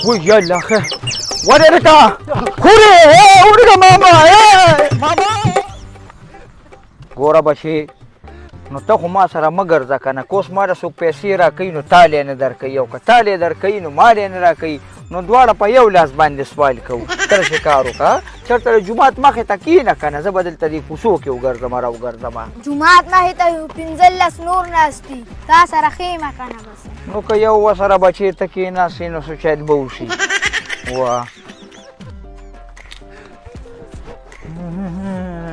وای یاله خیر ورته خورې ورته ماما ماما ګوره بچې، نو ته خو ما سره مه ګرځه که نه، که اوس ما له څوک پیسې راکوي نو تالی نه درکوي، او که تالی درکوي نو مال یې نه راکوي، نو دواړه په یو لاس باندې سوال کوو. ته داسې کار وکړه، چېرته د جومات مخې ته کښېنه که نه، زه به دلته دې کوڅو کې وګرځم راوګرځم. جومات مخې ته یو 15 نور ناست دي، تا سره ښه یمه که نه بس. نو که یو ورسره بچې ته کښېناستې نو څه چل به وشي؟ واه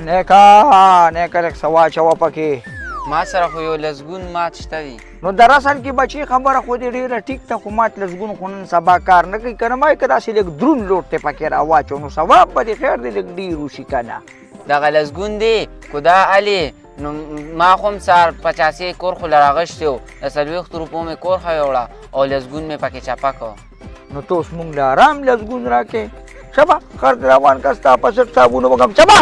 نیکه نیکه لږ څه واچوه پکې. ما سره خو یو لسګون مات شته دي. نو در اصل کې بچې خبره خو دې ډېره ټیک ده، خو مات لسګون خو نن سبا کار نه کوي که نه. ما یې که داسې لږ درون لوټ دی پکې راواچو نو ثواب به دې خیر دی لږ ډېر وشي که نه. دغه لسګون دی که دا الې، نو ما خو هم سهار پچاسې کور خو له راغښتی و، د 40 روپو مې کورښه یوړه او لسګون مې پکې چپه کړ. نو ته اوس مونږ له ارام لسګون راکې، شبه خر دې روان که ستا په څټ صابون وکړم شبه.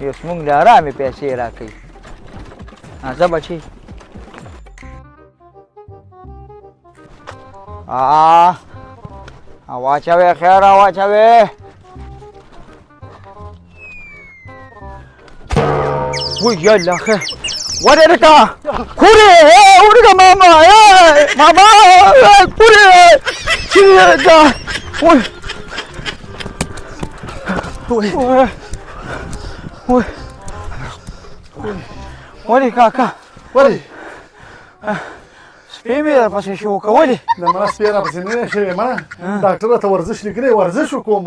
اوس مونږ له ارامې پیسې راکوي. ځه بچې. واچوې خیر واچوې. وای یاله خیر ورته خورې ورته ماما ماما خورې چې دا وای وای وای ولې کاکا ولې سپی مې درپسې شو که ولې؟ نه ما سپی راپسې نه دی شوی، ما ډاکټر راته ورزش لیکلی، ورزش وکړم.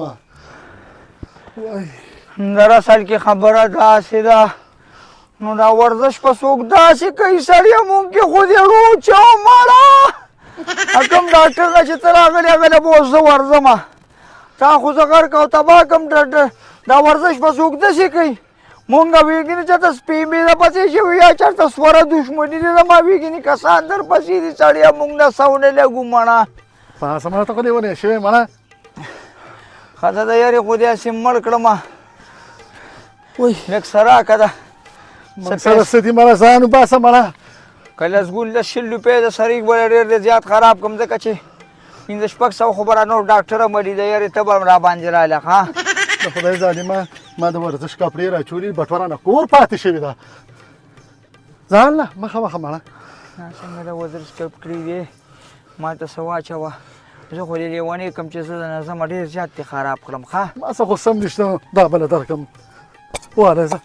در اصل کې خبره داسې ده، نو دا ورزش په څوک داسې کوي سړیه؟ مونږ کې خو دې روچه مړه کوم ډاکټر نه چې ته راغلی هغه له به اوس زه ورځمه، تا خو زه غرق او تباه کړم. دا ورزش په څوک داسې کوي؟ مونږ ویګنی چېرته سپی مې درپسې شوي یا چېرته سوره دښمني دي زما ویګني کسان درپسې دي سړیه، مونږ نه سونه لګو مړه. پاسه مړه ته خو لیونی شوی مړه. ښځه د یارې خو دې هسې مړ کړمه. وای لږ څه راکړه ده. موږ سره څه دي مړه، ځان وباسه مړه. که لسګون لس 20 روپۍ د سریک بله ډېر دې زیات خراب کړم، ځکه چې 500 600 خو به را نور ډاکټر هم ولیده، یارې ته به هم راباندې راله. ښه د خدای ظالمه، ما د ورزش کپړې راچولي، بټوه رانه کور پاتې شوې ده. ځان له مخه مخه مړه. څنګه د ورزش کپړې دي ما ته څه واچوه، زه خو دې لیونی کړم چې زه د نظمه ډېر زیات دې خراب کړم. ښه ما څه خو سم نشته، دا بله درکړم. واله ځه،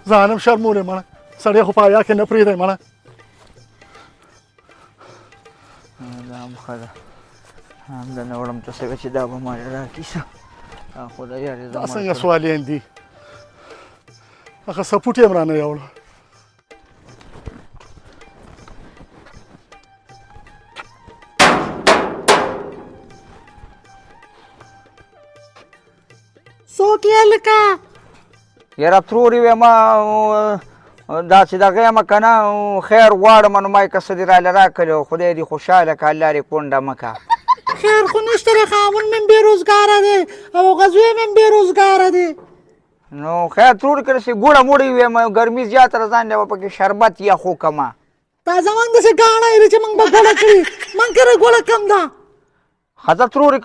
ځان هم شرمولی مړه، سړی خو په حیا کې نه پرېږدی مړه. دا هم ښه ده، هم د نه وړم ته څه چې دا به ما راکړي څه. دا خو د یارې دا څنګه سوالین دي، هغه سپوټ یې هم رانه یوړه. څوک یې هلکه؟ یاره ترورې وې ما داسې دغه یم که نه، خیر غواړم نو ما یې که څه دې راله راکړي، خدای دې خوشحاله که، الله دې کونډه مه که. خیر خو نشته دی، خاوند مې بې روزګاره دی او هغه زوی مې بې روزګاره دی. نو خیر ترور که داسې ګوړه موړې ویم، ګرمي زیاته ده، ځان له به پکې شربت یخ وکړمه. دا زمونږ داسې ګاڼه یې چې موږ به ګوړه کړي، موږ کره ګوړه کم ده. ښځه ترورې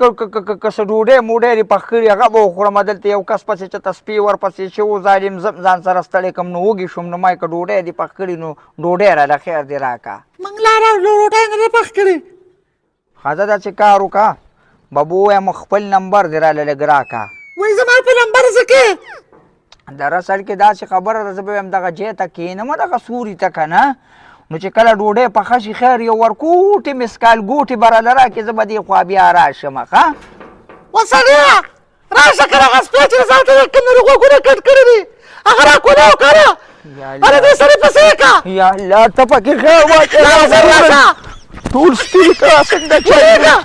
که څه ډوډۍ موډۍ دې پخ کړي هغه به وخورم، دلته یو کس پسې چې ته سپی ورپسې شوی ظالم زه ځان سره ستړی کړم نو وږي شوم، نو ما یې که ډوډۍ دې پخ کړي نو ډوډۍ راله خیر دې راکړه. موږ لا ډوډۍ نه ده پخ کړې. ښځه داسې کار وکړه بابو ووایم خپل نمبر دې راله لږ راکړه. وایي زما په نمبر څه کې؟ در اصل کې داسې خبره ده، زه به وایم دغه ځای ته کښېنم دغه سوري ته که نه، نو چې کله ډوډۍ پخه شي خیر یو ورکوټې مسکال ګوټې به راله راکړې، زه به دې خوا بیا راشم. ښه وسړیه راشه که هغه سپی چې ځان ته کوم لرې غوږونه کټ کړي دي هغه راکولاو که نه، هله دې سړي پسې یې کړه. یا الله ته پکې خیر واچوه، راشه ټول سپي ته څنګه چلېږي.